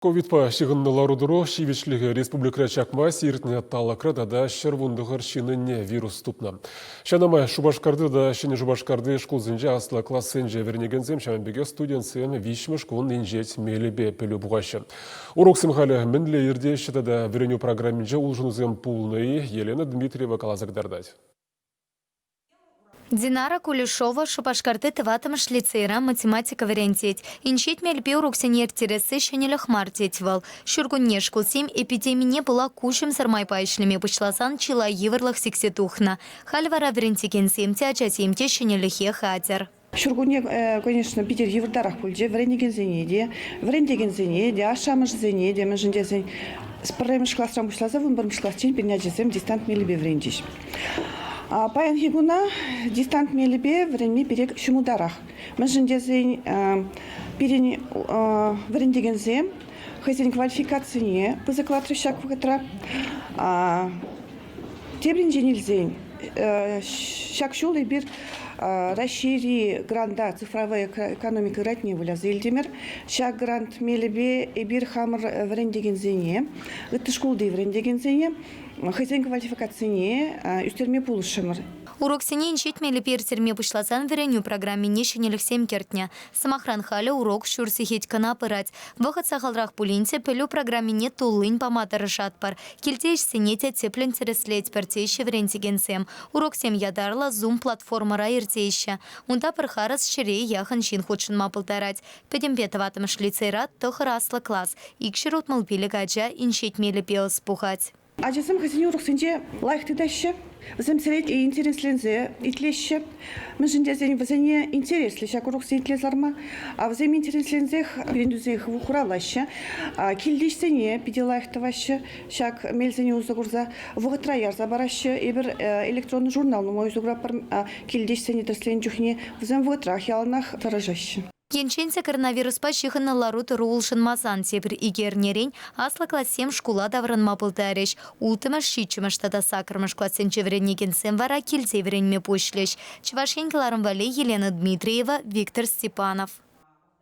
Ковидпа ҫыхӑннӑ лару-тӑру ҫивӗчлӗхӗ республикӑра чакмасть, иртнӗ талӑкра тата 119 ҫыннӑнне вирус тупнӑ. Ҫавна май Шупашкарти тата Ҫӗнӗ Шупашкарти шкулсенче аслӑ классенче вӗренекенсем, ҫавӑн пекех студентсем виҫҫӗмӗш кун инҫет мелӗпе пӗлӳ пухаҫҫӗ. Уроксем халӗ мӗнле иртеҫҫӗ тата вӗренӳ программинче улшӑнусем пулнӑ-и, Елена Дмитриева каласа кӑтартать. Динара Кулешова Шупашкарти тӑваттӑмӗш лицейра математика вӗрентет. Инҫет мелпе уроксене ирттересси ҫӗнӗлӗх мар тет вӑл. Ҫуркунне шкулсем эпидемине пула куҫӑмсӑр майпа ӗҫлеме пуҫласан чылай йывӑрлӑх сиксе тухнӑ. Халь вара вӗрентекенсем те, ачасем те ҫӗнӗлӗхе хатӗр. Ҫуркунне, конечно, питӗ йывӑртарах пулчӗ вӗренекенсене те, вӗрентекенсене те, ашшӗ-амӑшӗсене те, мӗншӗн тесен пӗрремӗш класран пуҫласа 11-мӗш класчен пирӗн ачасем дистант мелӗпе вӗренчӗҫ. Паянхи куна дистант мелӗпе вӗренме пире ҫӑмӑлтарах. Мӗншӗн тесен пирӗн вӗрентекенсем хӑйсен квалификацине пысӑклатрӗҫ ҫак вӑхӑтра. Тепринчен илсен, ҫак ҫул эпир Раҫҫейри гранта цифровая экономика грантне выляса илтӗмӗр. Ҫак грант мелӗпе эпир хамӑр вӗрентекенсене, ытти шкулти вӗрентекенсене хӑйсен квалификацине ӳстерме пулӑшрӑмӑр. Уроксене инҫет мелӗпе ирттерме пуҫласан вӗренӳ программине ҫӗнӗлӗхсем кӗртнӗ. Сӑмахран, халӗ урок ҫур сехет кӑна пырать. Вӑхӑт сахалрах пулин те пӗлӳ программине туллин пама тӑрӑшатпӑр. Килти ӗҫсене те тӗплӗн тӗрӗслетпӗр, теҫҫӗ вӗрентекенсем. Уроксем ятарлӑ Zoom платформӑра иртеҫҫӗ. Унта пӗр харӑс ҫӗре яхӑн ҫын хутшӑнма пултарать. Пӗтӗмпе тӑваттӑмӗш лицейра тӑхӑр аслӑ класс, 265 ача инҫет мелӗпе ӑс пухать. Ачасем хӑйсен уроксенче лайӑх тытаҫҫӗ, вӗсем сире интересленсе итлеҫҫӗ. Мӗншӗн тесен вӗсене интереслӗ ҫак уроксене итлесе ларма. А вӗсем интересленсех вӗрентӳсене хуравлаҫҫӗ. Килти ӗҫсене питӗ лайӑх тӑваҫҫӗ. Ҫак мелсене усӑ курса вӑхӑтра ярса параҫҫӗ. Эпир электронлӑ журнал нумай усӑ куратпӑр. Килти ӗҫсене тӗрӗсленӗ чухне вӗсем вӑхӑтрах яланах тӑрӑшаҫҫӗ. Енчен те коронавируспа ҫыхӑннӑ лару-тӑру улшӑнмасан тепӗр икӗ эрнерен аслӑ классем шкула таврӑнма пултарӗҫ. Улттӑмӗш, ҫиччӗмӗш тата саккӑрмӗш классенче вӗренекенсем вара килте вӗренме пуҫлӗҫ. Чӑваш Ен кӑларӑм валли Елена Дмитриева, Виктор Степанов.